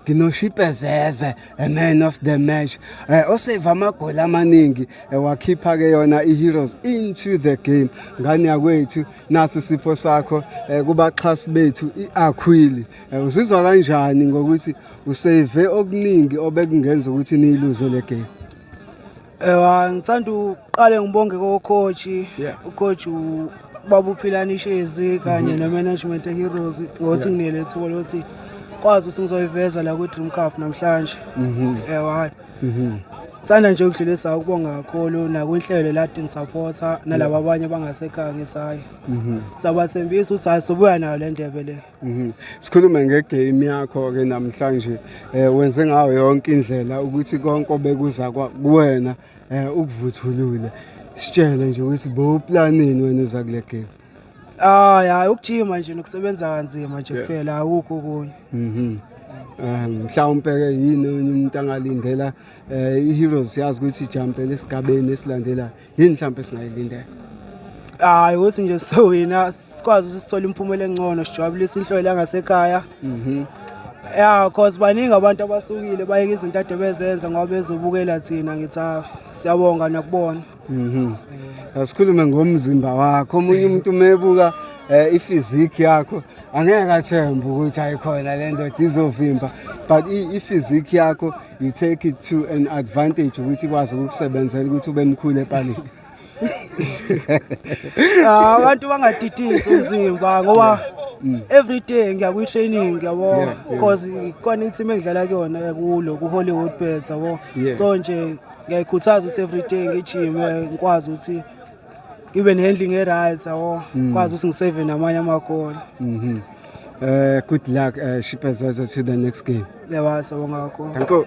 NginoShipezeze, a man of the match. Osave amagoli amaningi, wakhipha ke yona iHeroes into the game. Ngane yakwethu, naso isipho sakho kubaxhasi bethu iAquili. Uzizwa kanjani ngokuthi usave okuningi obekungenza ukuthi niyiluze le game? Ewa, ngithanda uqale ngibonge ko-coach, ucoach ubaba uPhilani Shezi kanye ne-management e-Heroes ngokuthi nginele ithuba lokuthi kwazi ukuthi ngizoyiveza la kwi-Dream Cup namhlanje. Ewa, hayi. Ngithanda nje ukudlulisa ukubonga kakhulu nakwinhlelo lade ngisupporta nalaba abanye abangasekhaya, ngithi hayi. Sabathembisa ukuthi hayi, sobuya nayo le ndebe le. Sikhulume ngegame yakho ke namhlanje, wenze ngayo yonke indlela ukuthi konke obekuza kuwena ukuvuthulule. Sitshele nje ukuthi bowuplanini wena uza kule game. Ah ya, ukujima nje nokusebenza kanzima nje kuphela, akukho okunye. Mhlawumbe ke yini onye umuntu angalindela iHeroes? Siyazi ukuthi ijumpele esigabeni esilandelayo. Yini mhlawumbe singayilindela? Hayi, ukuthi nje sowina, sikwazi ukuthi sithole imiphumela engcono, sijabulise inhlolo yangasekhaya. Ya, cause baningi abantu abasukile bayeke izinto ade bezenza ngoba bezobukela thina. Ngithi ah, siyabonga nakubona. Asikhulume ngomzimba wakho. Omunye umuntu mebuka iphysique yakho angeke athembe ukuthi ayikhona le ndoda izovimba, but iphysique yakho, you take it to an advantage ukuthi ikwazi ukukusebenzela ukuthi ube mkhulu epalini. Ah, abantu bangadidisi umzimba ngoba every day ngiya kwi-training, yabo, because khona i-team engidlala kuyona kulo ku-Hollywood Bets, yabo. So nje ngiyayikhuthaza ukuthi every day ngijime, ngikwazi ukuthi ngibe ne-handling e-right, yabo, ngikwazi ukuthi ngisave namanye amagoli. Good luck, Shipezeze, to the next game. Yabo, siyabonga kakhulu. Thank you.